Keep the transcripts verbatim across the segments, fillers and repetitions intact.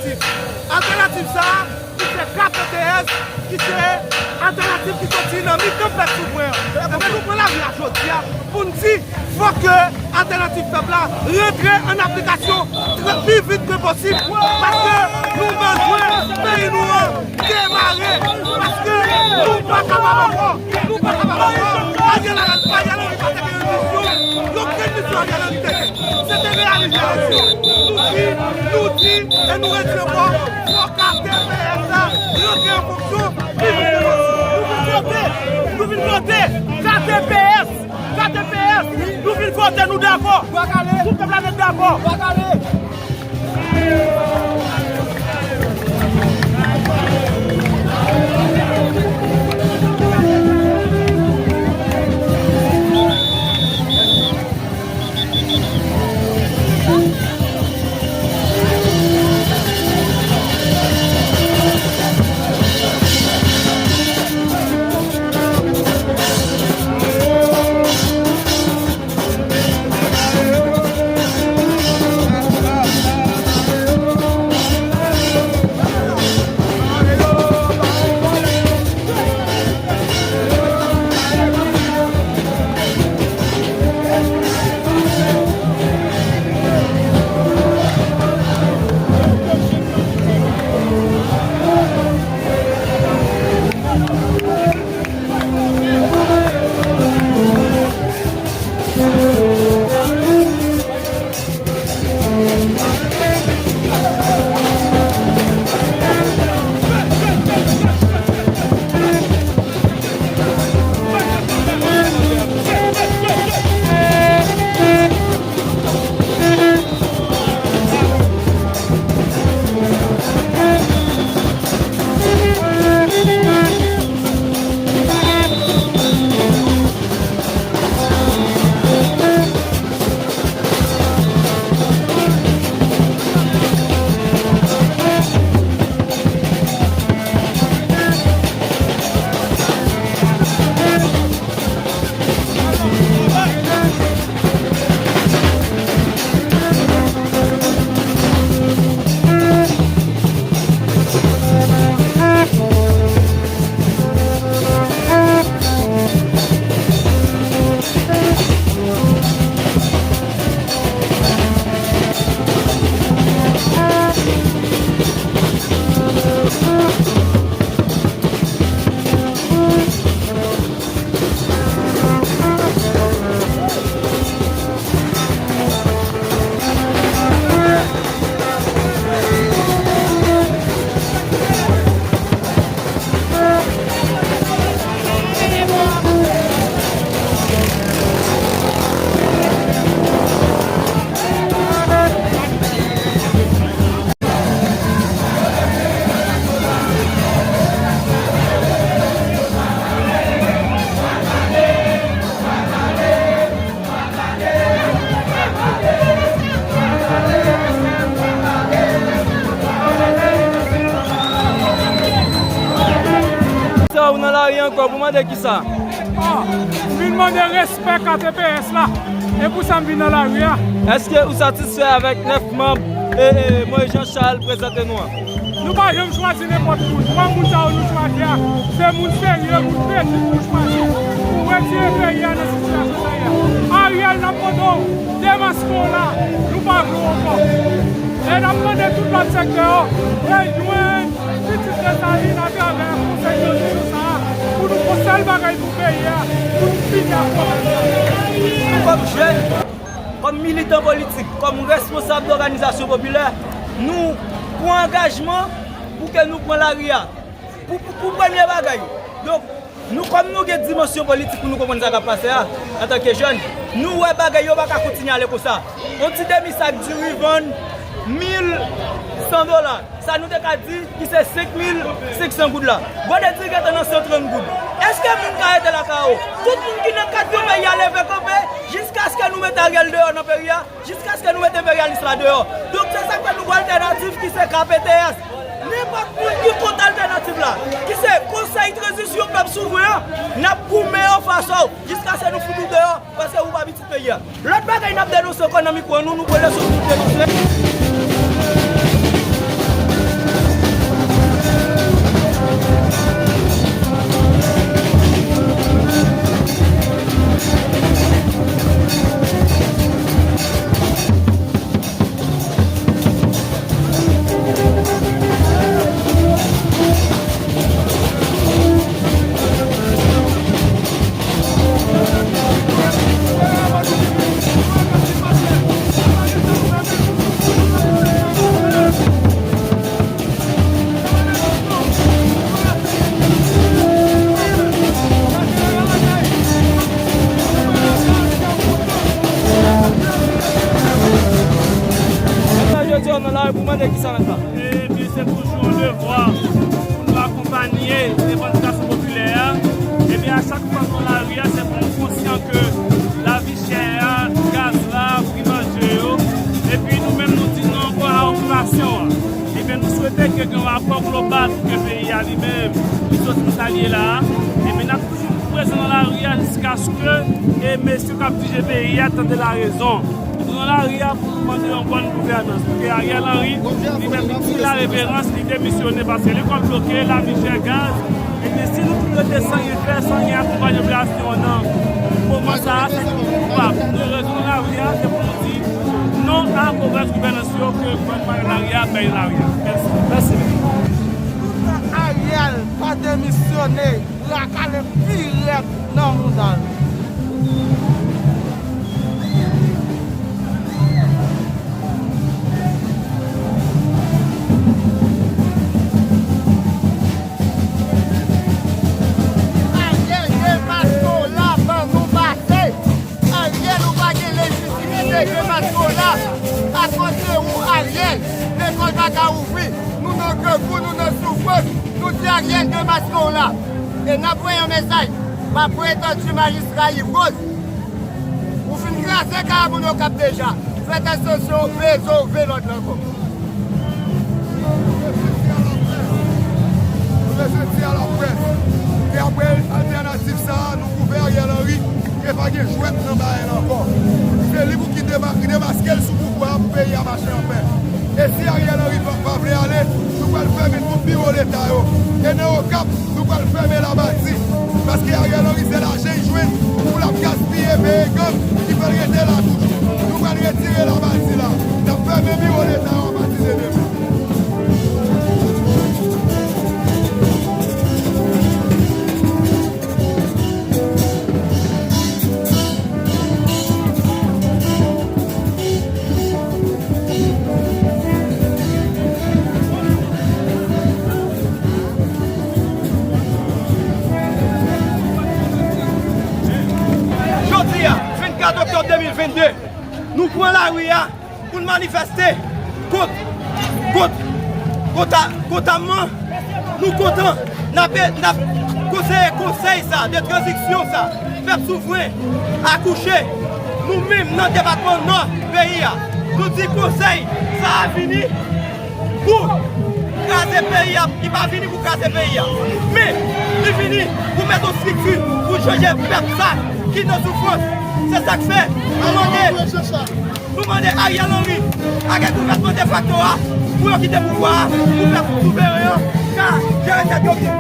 Altènativ sa a, ki se K P T S, ki se altènativ ki soti nan mitan pèp souvren an. Ebyen, nou pran lari a jodi a pou n di, fòk ke altènativ pèp la rantre an aplikasyon trè, pi vit ke posib, paske nou bezwen peyi nou an demare, paske nou pa kapab ankò, nou pa kapab ankò. Ariel, Ariel Henry pa te gen yon vizyon, yon grenn vizyon Ariel Henry te gen. Se te reyalize vizyon. Nou di, nou di, e nou redi ankò, fòk K T P S la rantre an fonksyon, pi vit ke posib. Nou vin vote, nou vin vote, K T P S, K T P S, nou vin vote, nou dakò. Tout pèp la nèt dakò. Sa ou nan lari ankò pou mande kisa? Ah, m vin mande respè K T P S la. E pou sa m vin nan lari a. Èske ou satisfè avèk nèf manm e, e, Moïse Jean Charles prezante nou an? Nou pa janm chwazi nenpòt moun. Twa moun sa yo nou chwazi a, se moun serye, moun kredi pou nou chwazi pou retire peyi a nan sitiyasyon sa ye a. Ariel, n ap mande w demaske w la, nou pa vle w ankò. E n ap mande tout lòt sektè yo rejwenn pitit Desalin atravè konsèy tranzisyon sa a pou nou fè yon sèl bagay pou peyi a, pou nou fini ak pwoblèm sa a. Nou kòm jèn, kòm militan politik, kòm responsab dòganizasyon popilè, nou pran angajman pou ke nou pran lari a. Pou, pou, pou premye bagay. Donk, nou, kòm nou gen dimansyon politik pou nou konprann sa k ap pase a, antanke jèn, nou wè bagay yo pa ka kontinye ale konsa. Yon ti demi sak diri vann mil san dola. Sa nou te ka di ki se senk mil senk san goud la. Gode di gentan nan san trant goud. Èske moun ka rete lakay yo? Tout moun ki nan kat yo peyi a leve kanpe jiskaske nou mete Ariel deyò nan peyi a, jiskaske nou mete enperyalis la deyò. Donk se sa k fè nou gen altènativ ki se K P T S. Nenpòt moun ki kont altènativ la, ki se Konsèy Tranzisyon Pèp Souvren an, n ap goumen anfas a w jiskaske nou fout ou deyò, paske ou pa pitit peyi a. Lòt bagay n ap denonse ankò nan mikwo nou, nou pwale sou tout denonse. Yon rapò global pou ke peyi a li menm li soti nan sa l ye la a. Epi n ap toujou prezan nan lari a jiskaske e mesye k ap dirije peyi a tande larezon. Nou nan lari a pou nou mande yon bòn gouvènans. Pou ke Ariel Henry, li menm, li tire lareverans, li demisyone, paske lekòl bloke, lavi chè, gaz. Epi si nou tout rete san ryen fè, san ryen akonpanye popilasyon an nan moman sa a, se nou ki koupab. Nou rete nan lari a, se pou nou di non a movèz gouvènans yo ke gouvènman Ariel Henry a bay lari a. Mèsi. Mèsi. Toutan Ariel pa demisyone, rakale pi rèd nan mouda l. Ariel, demaske w la, ban nou pase. Ariel, ou pa gen lejitimite, demaske w la. Akoz de ou, Ariel, lekòl pa ka ouvri. Nou nan grangou, nou nan soufrans. Nou di Ariel, demaske w la. E n ap voye yon mesaj ba pretanti majistra Yves Rose. Ou fin kraze kay a moun yo k ap deja. Fè tèt sansyon, peze w vin lòd la ankò. Nou bezwen di a laprès. E apre altènativ sa a, nou kouvè Ariel Henry. E pa gen jwèt nan bagay la ankò. Se li pou ki dema-, demaske l sou pouvwa a pou peyi a mache anpè. E si Ariel Henry pa, pa vle ale, nou pral fèmen tout biwo Leta yo. E nan Okap, nou pral fèmen Labati. Paske Ariel Henry se lajan l jwenn pou l ap gaspiye peye gang ki fè l rete la toujou. Nou pral retire Labati la. N ap fèmen biwo Leta yo apati de demen. Jodi a, vennkat oktòb de mil vennde, nou pran lari a pou n manifeste kont, kont, kont a, kont a man. Nou kontan, n ap, n ap konseye konsèy sa, de tranzisyon sa, pèp souvren akouche. Nou menm nan depatman Nò peyi a, nou di konsèy sa a vini pou kraze peyi a, li pa vini pou kraze peyi a. Men, li vini pou mete yon estrikti pou chanje pèp sa ki nan soufrans. Se sa k fè nou mande, nou mande Ariel Henry ak gouvènman defakto a pou yo kite pouvwa a, pou pèp souveren an ka jere tèt yo byen.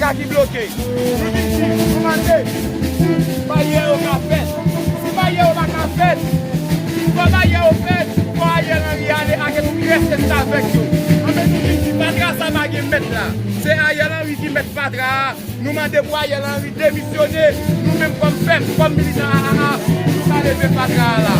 Ka ki bloke. Nou vin di, nou mande, baryè yo ka fèt. Si baryè yo pa ka fèt, fò baryè yo fèt, fò Ariel Henry ale ak tout rès restavèk yo. Anben nou vin di, fatra sa pa gen mèt la. Se Ariel Henry ki mèt fatra a. Nou mande pou Ariel Henry demisyone. Nou menm kòm pèp, kòm militan A A A, nou ka leve fatra a la.